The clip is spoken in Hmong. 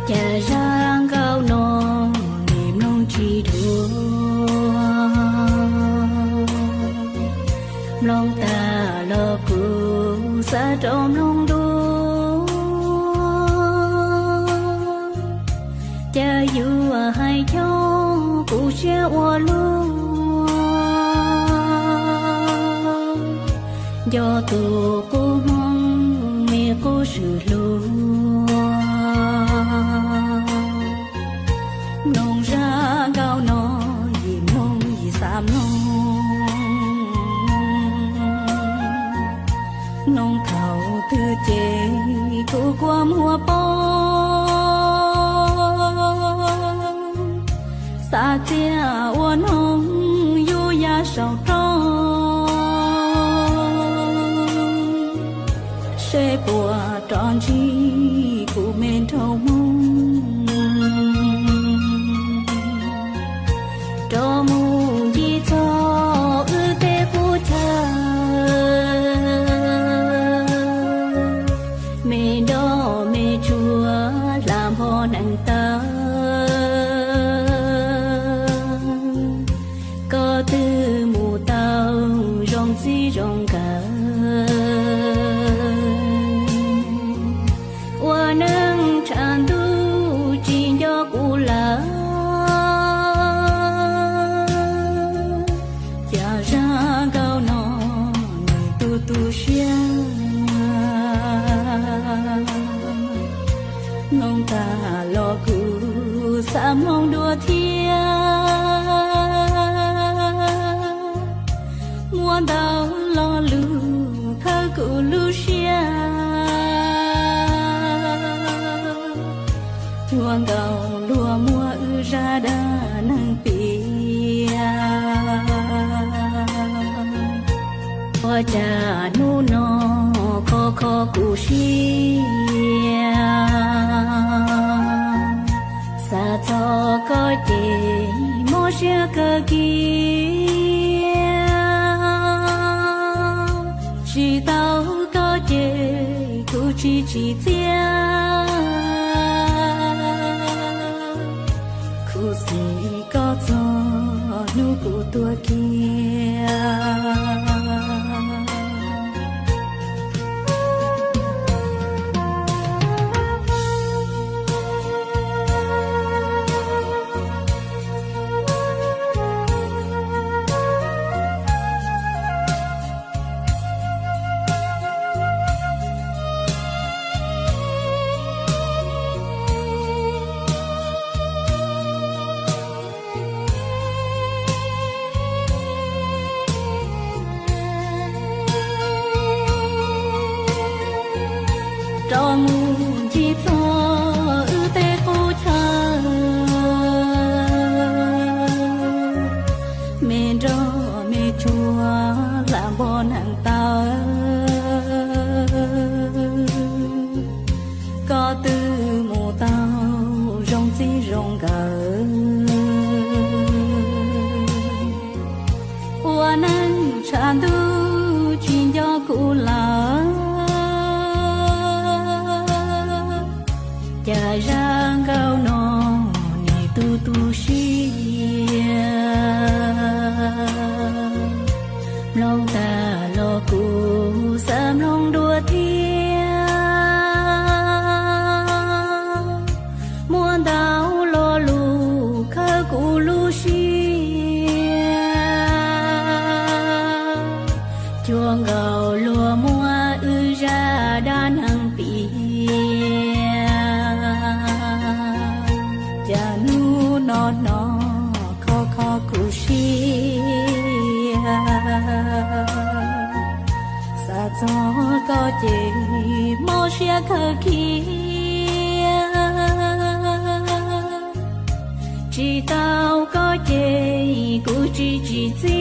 Cas zaj nkauj no nim mloog tsis dhuav, mloog tas los kuv xav rov mloog dua. Cas yuav hais cov kuv siab ua luaj, nco tus qub hmoob me qub swm hluas. Mloog zaj nkauj no yim mloog yim xav mloog, mloog thaum twg ces kuv kua muag poob. Xav txiaj ua noog yub ya saum roob, seb puas rov ntsib kuv me nraug Hmoob. Rov mus ncig txog wb tej qub chaw, me nroj me tsuag hla npho nees taw. Koj twb mus tau zoo txij zoo nkawm, ua neej tshav ntuj tsis nco kuv lawm. Cas zaj nkauj no nws tu tu siab, mloog tas los kuv xav mloog dua thiab. Muaj ntau lo lus thawb kuv lub siab, cuag nkaus luag muab wb zaj dab neeg piav. Ua cas hnub no kho kho kuv siab, xav txog koj ces mob siab kawg kiag. Tsis tau koj ces kuv tsis tsim txiaj, khuv xim koj txog hnub kuv tuag kiag. Rov mus ncig txog wb tej qub chaw, me nroj me tsuag hla npho nees taw. Koj twb mus tau zoo txij zoo nkawm, ua neej tshav ntuj tsis nco kuv lawm. Cas zaj nkauj no nim tu tu siab, mloog tas los kuv xav mloog dua thiab. Muaj ntau lo lus khawb kuv lub siab, cuag nkaus luag muab wb Xav txog koj ces mob siab khaws khiav, tsis tau koj ces kuv tsis tsim txiaj.